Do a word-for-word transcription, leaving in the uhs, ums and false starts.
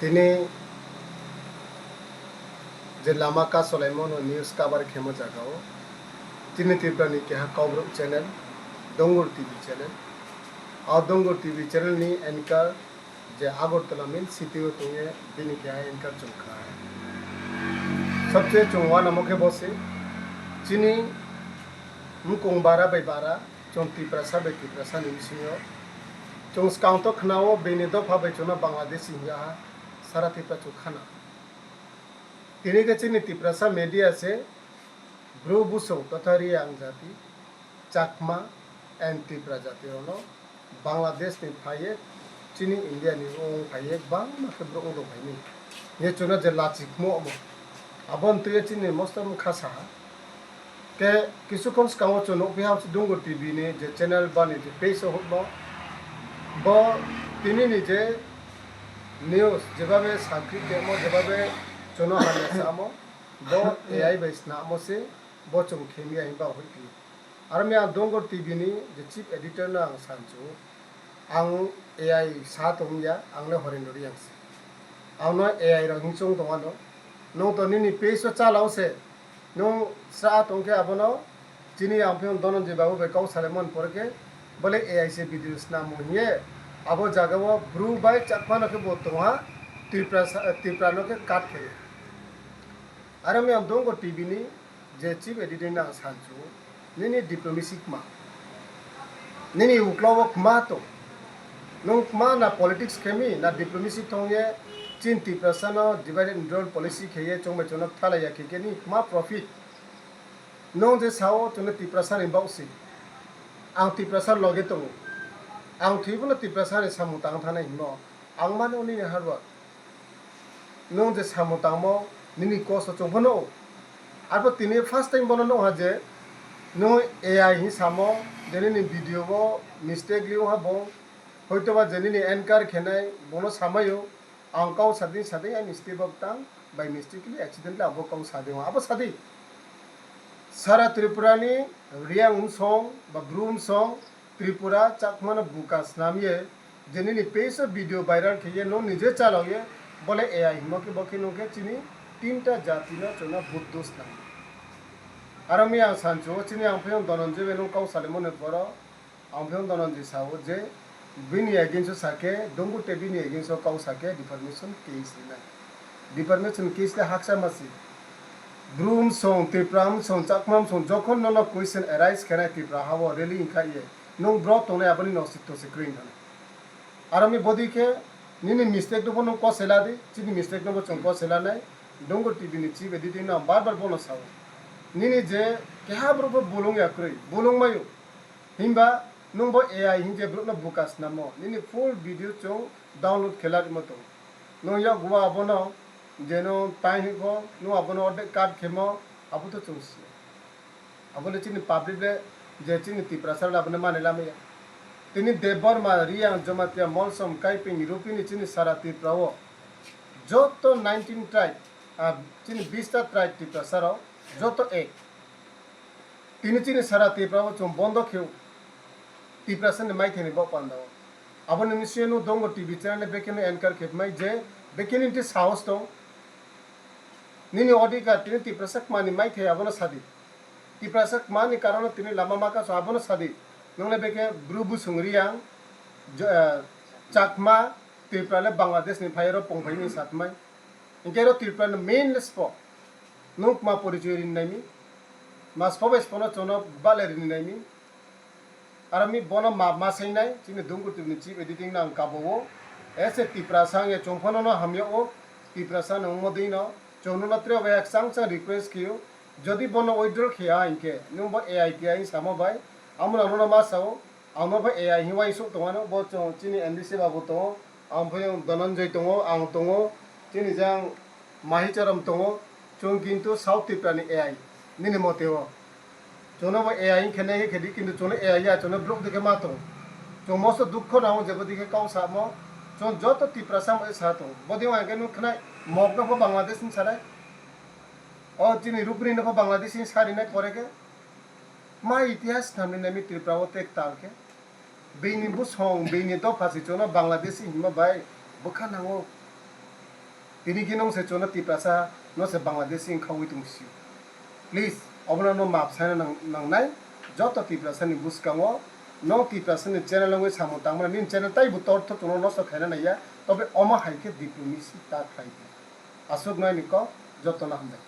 Tini je lama kasolaimo no news cover khemo jaga o, chini Tripura ni keha Kokborok channel, Dongur T V channel. O Dongur T V channel ni anchor je Agartala main city o tongye bini keha anchor chwng kha. Sabse chwng wanamo khe bo se chini mukung bara bai bara chwng Tiprasa bai Tiprasa ni bisingo chwng swkang to khnao bini dopha bai chwngno Bangladesh hingya ha sara Tripura chwng khana. Tini khe chini Tiprasa media se Bru Busung totha Riang jati, Chakma and Tripura jati rokno Bangladesh ni phaiye chini India ni wng phaiye bangma khe borok wng tong phaini. Ye chwngno je lachikmo omo. Aboni twiwi chini mosto wngkha saha. Ke kisu khon swkango chwng nukphi ha Dongur T V ni je channel bani je page o hwnmo. Bo tini ni je news jebabe sakri temo jebabe chwngno hamya samo. Bo A I bai snamo se bo chwng khemya hinba hoi phi. Aro mi ang Dongur T V ni je chief editor no ang sanchu. Ang A I sa tongya, ang le Horendra Riang se. Ang no A I rok hinsong tong ano. Nung to nini page o chalao se. Nung sa tong khe abono chini ang phiyo Dhananjay babu bai kau sale mon por khe bole A I se video snamo hiye. Abo jaga o Bru bai Chakma no khe bo tongha Tripura sa-, Tripura no khe cut khe. Aro mi ang Dongur T V ni je chief editor no ang sanchu, nini diplomacy kma? Nini ukla o kma tong? Nung kma na politics khemi na diplomacy thongye chin Tiprasa no divide and rule policy kheye chongbai chongno thalaiya khe khe ni kma profit? Nung je sao chwngno Tiprasa ni bausi, ang Tiprasa loge tongo, ang thwibo no Tiprasa ni samung tang thanai hino, ang mano nini hardwork. Nwng je samung tangmo nini kosto chwng phano. Arpor tini first time bono nukha je nwng A I hin samo je nini video o mistake liyo ha bo. Hoitoba je nini anchor khenai bono samaio ang kau sading sading ani step up tang by mistakenly accidentally abo kau sading abo sadi. Sara Tripura ni Riang wngsong ba Bru wngsong Tripura Chakmano buka snamye je nini page o video viral kheye no nije chalokye bole A I himo khe bo khe nung khe chini tinta jati no chwngno buddo snam. Aro mi ang sancho chini ang phiyong Dhananjay bai nung kau salimoni poro ang phiyong Dhananjay sao je bini against o sakhe Dongur tei bini against o kau sakhe defamation case rinai. Defamation case le haksa masi. Bru wngsong, Tripura wngsong, Chakma wngsong, jokhon nono question arise khenai Tripura hao rally wngkha ye, nwng bro tongnai aboni nosik tosik kwrwi wngkha. Aro mi bodi khe nini mistake no bo nwng kosela di, chini mistake no bo chwng kosela nai. Dongur T V ni chief editing no ang bar bar bono sao. Nini je keha bro bo bolong ya kwrwi, bolong mayo. Himba nwng bo A I hin je borokno buka snamo, nini full video chwng download khe larwimo tongo. Nwng yakgubo abono je nwng time hinpho nwng abono ordek cut khemo, abo to chwng si. Abole chini public le je chini Tiprasa le abono mani lamaya. Tini Debbarma, Riang, Jamatia, Molsom, Kaiping, Rupini chini sara Tripura o joto nineteen tribe, ah, chini bista tribe Tiprasa rok joto ek. Tini chini sara Tripura o chwng bondo kheo Tiprasa ni maithai ni bo panda o. Aboni misi no Dongur T V channel ni bekhe no anchor khepmai je bekhe ni twi sahos tong. Nini odhikar tini Tiprasa kma ni maithai abono sadi. Tiprasa kma ni karon tini lama maka so abono sadi. Nongle bekhe Bru Busung Riang, Jo-, eh, Chakma, Tripura le Bangladesh ni phai ro pongphai ni satmai. Hinkhe ro Tripura ni main le spo. Nwng kma porichoi rini naimi? Mas pho bai spono chono bale rini naimi? Aro mi bono map ma sainai, chini Dongur T V ni chief editing no ang kabo o. Ese Tiprasa ang ye chwng phano no hamya o. Tiprasa no wngmo dei no. Chwng no tre bai chang chang request khiyo. Jodi bono withdraw khiya hinkhe, nwng bo A I T I samo bai. Amo no no ma sao. Ang no bo A I hin uaisuk tong ano, bo chwng chini M D C babu tongo, ang phai Dhananjay tongo, ang tongo, chini jang Mahicharam tongo, chwng kintu South Tripura ni A I, nini mote o. Chwngno bo A I hin khenai he khedi, kintu chwngno A I ya, chwngno borok dikhe ma tong. Chwng moso dukho nango jebo dikhe kau samo, chwng joto Tiprasa mo sa tong. Bodi uaikhe nwng khnai mokno pho Bangladesh ni sanai. O chini Rupini no pho Bangladesh ni sarinai pore khe. Ma itihas thamni nami Tripura o tek tal khe. Bini bosong, bini dopha se chwngno Bangladeshi hinma bai bwkha nango. Tini khe nwng se chwngno Tiprasa, no se Bangladeshi wngkhaui tong sio. Please, obono no map saina nang-, nangnai. Joto Tiprasa ni bwskango, no Tiprasa ni channel wngwi samung tangmani, nini channel taibo tor thok chwngno nosto khaina naiya, tobe omo hai khe diplomacy ta khlai di. Aswk nai ni kok, jotono hambai.